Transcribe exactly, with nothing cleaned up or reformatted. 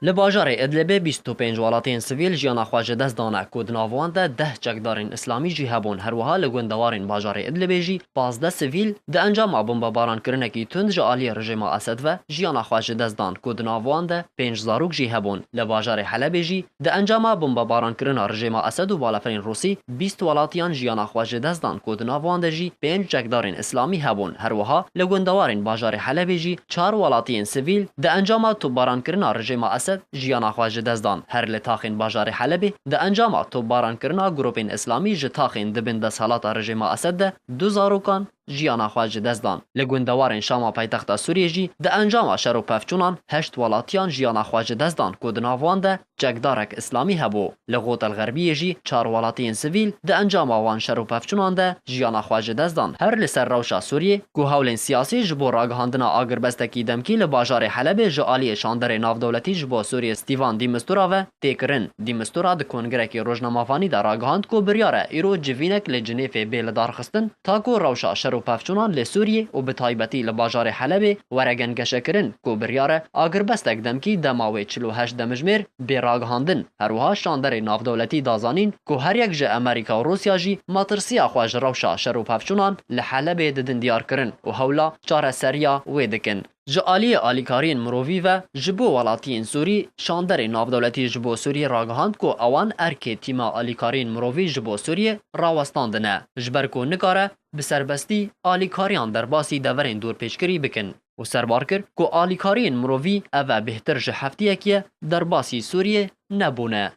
Li bajarê Idlibê bîst û pênc welatiyên sivîl jiyana xwe ji dest dane, ku di nav wan de deh çekdarên îslamî jî hebûn. Her wiha li gundewarên bajarê Idlibê jî pazdeh sivîl di encama bombebarankirinekî tund ji aliyê rejêma Esed ve jiyana xwe ji dest dan, ku di nav wan de pênc zarok jî hebûn. Li bajarê Helebê jî di encama bombebarankirina rejêma Esed û balafirên Rûsî bîst welatiyan jiyana xwe ji dest dan, ku di nav wan de jî pênc çekdarên îslamî hebûn. Her wiha li gundewarên bajarê Helebê jî çar welatiyên sivîl di encama topbarankirina rejêma Esed jiyana xwe ji dest dan. Her li taxên bajarê Helebê di encama topbarankirina grûpên îslamî ji taxên di bin desthilata rejêma Esed de du zarokan jiyana xwe ji dest dan. Li gundewarên Şama paytexta Sûriyê jî di encama şer û pevçûnan heşt welatiyan jiyana xwe ji dest dan, ku di nav wan de çekdarek îslamî hebû. Li Xot el Xerbiyê jî çar welatiyên sivîl di encama wan şer û pevçûnan de jiyana xwe ji dest dan. Her li ser rewşa Sûriyê, ku hewlên siyasî ji bo ragihandina agirbestekî demkî li bajarê Helebê ji aliyê şanderê navdewletî ji bo Sûriyê Stîvan Dîmistura ve tê kirin. Dîmistura di kongrekî rojnamevanî de ragihand, ku biryar e îro civînek li Cinêfê bê lidarxistin, ta ku rewşa şer û pevçûnan li Sûriyê û bi taybetî li bajarê Helebê were gengeşekirin, ku biryar e agirbestek demkî dema wê çil û heşt demjimêr bê ragihandin. Her wiha şanderê navdewletî da zanîn, ku her yek ji Amerîka û Rûsya jî matirsiya xwe ji rewşa şer û pevçûnan li Helebê didin diyar kirin û hewla çareseriya wê dikin. Ji aliyê alîkariyên mirovî ve ji bo welatiyên Sûrî, şanderê navdewletî ji bo Sûriyê ragihand, ku ewan erkê tîma alîkariyên mirovî ji bo Sûriyê rawestandine, ji ber ku nikare bi serbestî alîkariyan derbasî deverên dorpêçkirî bikin û serbar kir, ku alîkariyên mirovî eve bêhtir ji heftiyekê ye derbasî Sûriyê nebûne.